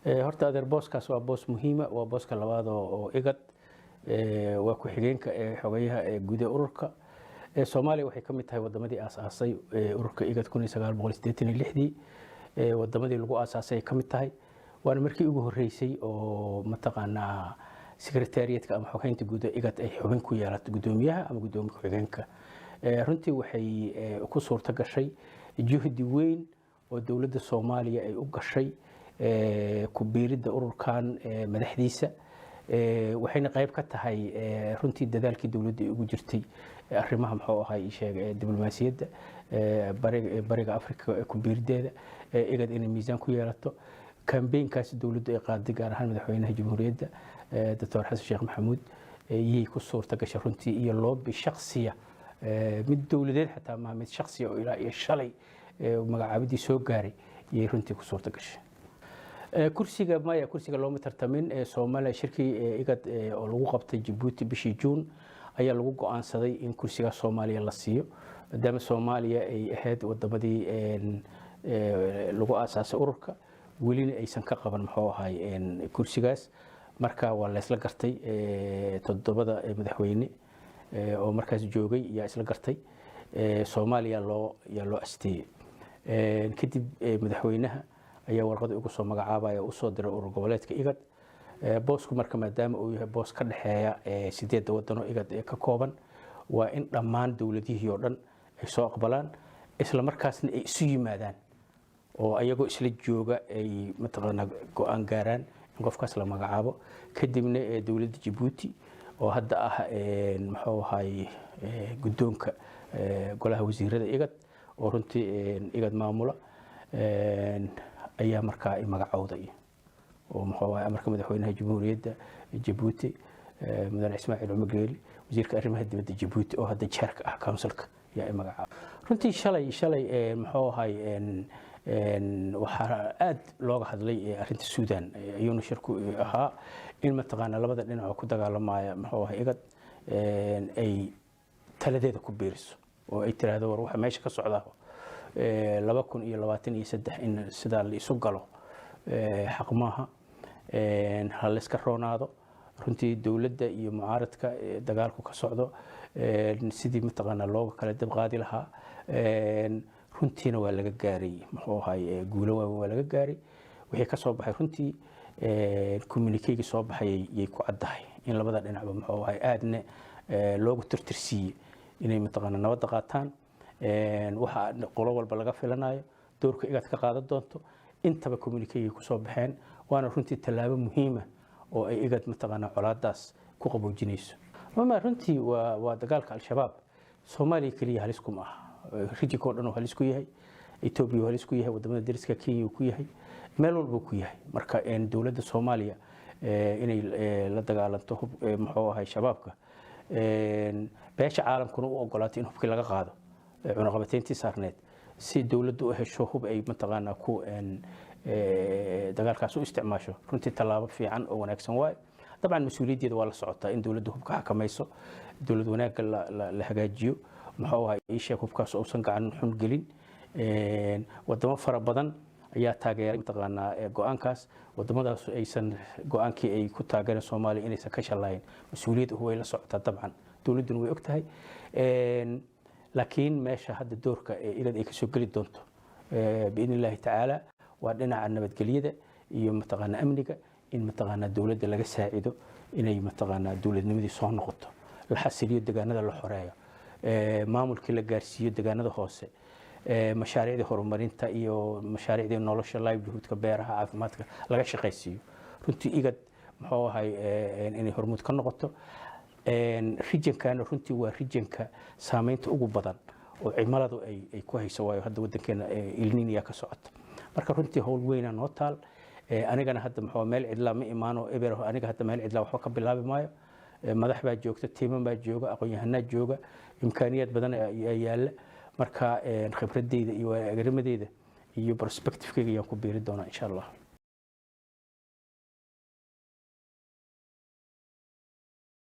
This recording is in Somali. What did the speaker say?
Horta adeer, booskaas waa boos muhiima, waa booska labaad oo IGAD, waa ku-xigeenka ee xogayaha ee guud ee ururka. Soomaaliya waxay ka mid tahay wadamadii aasaasay ururka IGAD 1986-dii, wadamadii lagu aasaasay ay ka mid tahay. Waana markii ugu horreysay oo mataqaanaa secretariatka ama xoghaynta guud ee IGAD ay xubin ku yeelato guddoomiyaha ama guddoomiye ku-xigeenka. Runtii waxay ku suurto gashay juhdi weyn oo dowladda Soomaaliya ay u gashay ku biiridda ururkan madaxdiisa, waxayna qayb ka tahay runtii dadaalkii dowladda ay ugu jirtay arrimaha, muxuu ahay, sheeg, diblomaasiyadda Bariga Africa, ku biirideeda IGAD inay miisaan ku yeelato. Kambeynkaasi dowladdu ay qaaday, gaar ahaan madaxweynaha jamhuuriyadda, Doctor Xasan Sheekh Maxamuud, yay ku suurta gashay runtii, iyo lobby shaksiya, mid dowladeed xataa maaha, mid shaksiya oo ilaa iyo shalay magacaabidii soo gaaray yay runtii ku suurta gashay. Kursiga maya, kursiga looma tartamin. Soomaaliya shirkii IGAD oo lagu qabtay Jabuuti bishii Juun ayaa lagu go-aansaday in kursigaas Soomaaliya la siiyo, maadaama Soomaaliya ay ahayd wadamadii lagu aasaasay ururka, welina aysan ka qaban, muxuu ahay, kursigaas. Marka waa la isla gartay, toddobada madaxweyne oo markaas joogay yaa isla gartay, Soomaaliya loo yaa loo asteeyey. Kadib madaxweynaha ayaa warqada ugu soo magacaabaya oo usoo diray urur goboleedka IGAD boosku. Marka maadaama uu yahay boos ka dhexeeya sideedda wadano IGAD ee ka kooban, waa in dhammaan dowladihii oo dhan ay soo aqbalaan, isla markaasna ay isu yimaadaan oo ayagoo isla jooga ay mataqaanaa go-aan gaaraan in qofkaas la magacaabo. Kadibna dowladda Jabuuti oo hadda ah, muxuu ahay, guddoonka golaha wasiirada IGAD oo runtii IGAD maamula ayaa markaa i magacowday, oo muxuu ahay, amarka madaxweynaha jamhuuriyadda Jabuuti, mudane Ismaaciil Cumar Geeli, wasiirka arrimaha dibadda Jabuuti oo hadda chairka ah councilka, ayaa i magacaabay. Runtii shalay, muxuu ahay, waxaa aad looga hadlay arrinta Suudan, ayuuna shirku ahaa in mataqaanaa labada dhinac oo ku dagaalamaya, muxuu ahay, IGAD ay taladeeda ku biiriso oo ay tiraahdo: "War, waxa meesha ka socda 2023 in sidaa la isu galo xaq maaha, ha la iska roonaado." Runtii dowladda iyo mucaaradka dagaalku ka socdo sidii mataqaanaa looga kala dab qaadi lahaa, runtiina waa laga gaaray, muxuu ahay, guulo waaweyn waa laga gaaray. Wixii ka soo baxay runtii communiquégii soo baxay yay ku caddahay in labada dhinacba, muxuu ahay, aadna loogu tirtirsiiyey inay mataqaanaa nabadda qaataan, waxa qolo walba laga filanayo, doorka IGAD ka qaadan doonto, intaba communiquégii kusoo baxeen. Waana runtii tallaabo muhiima oo ay IGAD mataqaanaa colaadaas ku qaboojinayso. Mama, runtii waa dagaalka Al-Shabaab Soomaaliya keliya halis kuma aha, regionka oo dhan uu halis ku yahay, Etoobiya uu halis ku yahay, wadamada dariska Kenya uu ku yahay, meel walba ku yahay. Marka dowladda Soomaaliya inay la dagaalanto hub, muxuu ahay, Shabaabka, beesha caalamkuna u ogolaatay in hubkii laga qaado cunaqabateyntii saarneed, si dowladdu u hesho hub ay mataqaanaa ku dagaalkaas u isticmaasho, runtii tallaabo fiican oo wanaagsan waaye. Dabcan mas-uuliyaddeeda waa la socotaa in dowladdu hubka xakamayso, dowlad wanaagga la hagaajiyo, muxuu ahay, ii sheeg, hubkaas uusan gacan xun gelin. Wadamo fara badan ayaa taageeray mataqaanaa go-aankaas. Wadamadaas aysan go-aankii ay ku taageereen Soomaaliya inaysan ka shallayn, mas-uuliyad way la socotaa dabcan, dowladduna way og tahay. Laakiin meesha hadda doorka ee IGAD ay kasoo geli doonto biidni Illaahi tacaala waa dhinaca nabadgelyada iyo mataqaanaa amniga, in mataqaanaa dowladda laga saacido inay mataqaanaa dowladnimadii soo noqoto, la xasiliyo deegaanada, la xoreeyo, maamulkii la gaarsiiyo deegaanada hoose, mashaariicdii horumarinta iyo mashaariicdii nolosha, livelihoodka, beeraha, caafimaadka laga shaqaysiiyo. Runtii IGAD, muxuu ahay, inay hormuud ka noqoto regionkana runtii waa regionka saameynta ugu badan oo cimiladu ay ku hayso, waayo hadda wadankeena El Niño ka socota. Marka runtii howl weyna noo taal. Anigana hadda, muxuu, meel cidlaa ma imaano eber. Aniga hadda meel cidlaa waxba ka bilaabi maayo. Madax baa joogta, tiiman baa jooga, aqoon-yahanaa jooga, imkaaniyaad badan ayaa yaalla. Marka khibradeyda iyo waayo-aragnimadeyda iyo perspectivekeyga ayaan ku biiri doonaa, insha Allah.